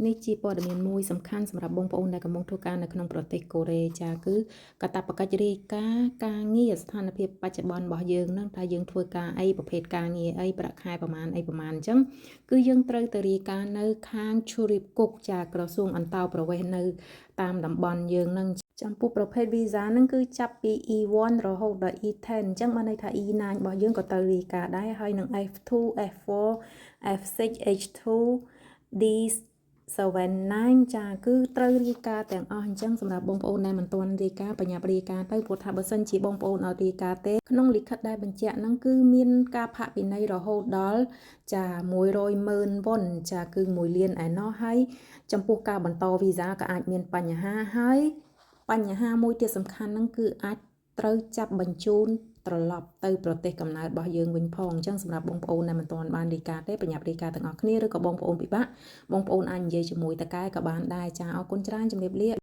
នេះជាព័ត៌មានមួយសំខាន់សម្រាប់បងប្អូនដែលកំពុងធ្វើការនៅក្នុងប្រទេសកូរ៉េចាគឺកាតព្វកិច្ចរាយការណ៍ការងារស្ថានភាពបច្ចុប្បន្នរបស់យើងនឹងថាយើងធ្វើការអីប្រភេទការងារអីប្រាក់ខែប្រមាណអីប្រមាណអញ្ចឹងគឺយើងត្រូវទៅរាយការណ៍នៅខាង 출입국 ចាក្រសួងអន្តោប្រវេសន៍នៅតាមតំបន់យើងនឹងចំពោះប្រភេទ visa ហ្នឹងគឺចាប់ពី E1 រហូតដល់ E10 អញ្ចឹងបានន័យថា E9 របស់យើងក៏ត្រូវរាយការណ៍ដែរហើយនឹង F2 F4 F6 H2 D 79ចាគឺត្រូវរាយការណ៍ទាំងអស់អញ្ចឹងសម្រាប់បងប្អូនដែលមិនទាន់រាយការណ៍បញ្ញាប់រាយការណ៍ទៅព្រោះថាបើសិនជាបងប្អូនអត់រាយការណ៍ទេក្នុងលិខិតដែលបញ្ជាក់ហ្នឹងគឺមានការផាកពិន័យរហូតដល់ចា100ម៉ឺនវ៉ុនចាគឺ1លានឯណោះហើយចំពោះការបន្តវីសាក៏អាចមានបញ្ហាហើយបញ្ហាមួយទៀតសំខាន់ហ្នឹងគឺអាចត្រូវចាប់បញ្ជូនត្រឡប់ទៅប្រទេសកំណើតរបស់យើងវិញផងអញ្ចឹងសម្រាប់បងប្អូនដែលមិនទាន់បានរាយការណ៍ទេប្រញាប់រាយការណ៍ទាំងអស់គ្នាឬក៏បងប្អូនពិបាកបងប្អូនអាចនិយាយជាមួយថៅកែក៏បានដែរចាអរគុណច្រើនជម្រាបលា។